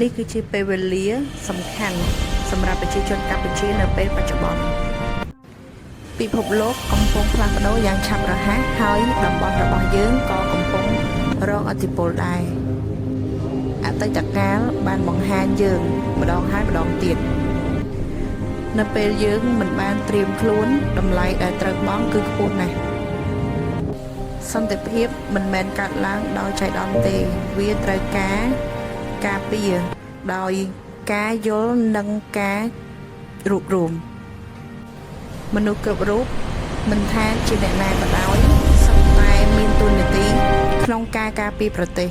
នេះគឺជាពេលវេលាសំខាន់សម្រាប់ប្រជាជនកម្ពុជានៅពេលបច្ចុប្បន្នពិភពលោកកំពុងផ្លាស់ប្ដូរយ៉ាងឆាប់រហ័សហើយតំបន់របស់យើងក៏កំពុងរងឥទ្ធិពលដែរអតីតកាលបានបង្ហាញយើងម្ដងហើយម្ដងទៀតនៅពេលយើងមិនបានត្រៀមខ្លួនតម្លៃដែលត្រូវបង់គឺខ្ពស់ណាស់សន្តិភាពមិនមែនកើតឡើងដោយចៃដន្យទេវាត្រូវការការពារដោយការយល់និងការរួបរួមមនុស្សគ្រប់រូបមិនថាជាអ្នកណាក៏ដោយសុទ្ធតែមានតួនាទីក្នុងការការពារប្រទេស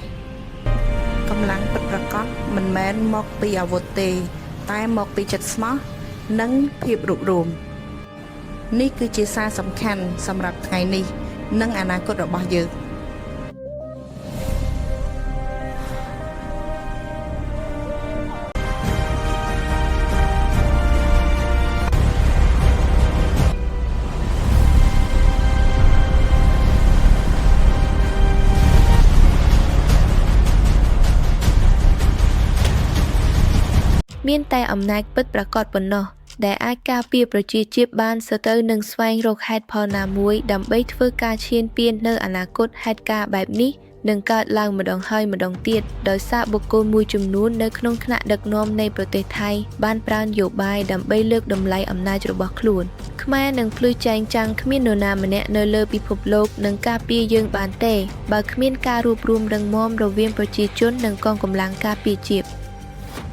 កម្លាំងពិតប្រាកដមិនមែនមកពីអាវុធទេ តែមកពីចិត្តស្មោះនិងភាពរួបរួមនេះគឺជាសារសំខាន់សម្រាប់ថ្ងៃនេះ និងអនាគតរបស់យើង មានតែអំណាចពិតប្រាកដប៉ុណ្ណោះដែលអាចការពារប្រជាជាតិបានសត្រូវនឹងស្វែងរកហេតុផលណាមួយដើម្បីធ្វើការឈ្លានពាននៅអនាគតហេតុការណ៍បែបនេះនឹងកើតឡើងម្ដងហើយម្ដងទៀតដោយសារបុគ្គលមួយចំនួននៅក្នុងថ្នាក់ដឹកនាំនៃប្រទេសថៃបានប្រើនយោបាយដើម្បីលើកតម្លៃអំណាចរបស់ខ្លួនខ្មែរនឹងភ្លឺចែងចាំងគ្មាននរណាម្នាក់នៅលើពិភពលោកនឹងការពារយើងបានទេបើគ្មានការរួបរួមរឹងមាំរវាងប្រជាជននិងកងកម្លាំងការពារជាតិ។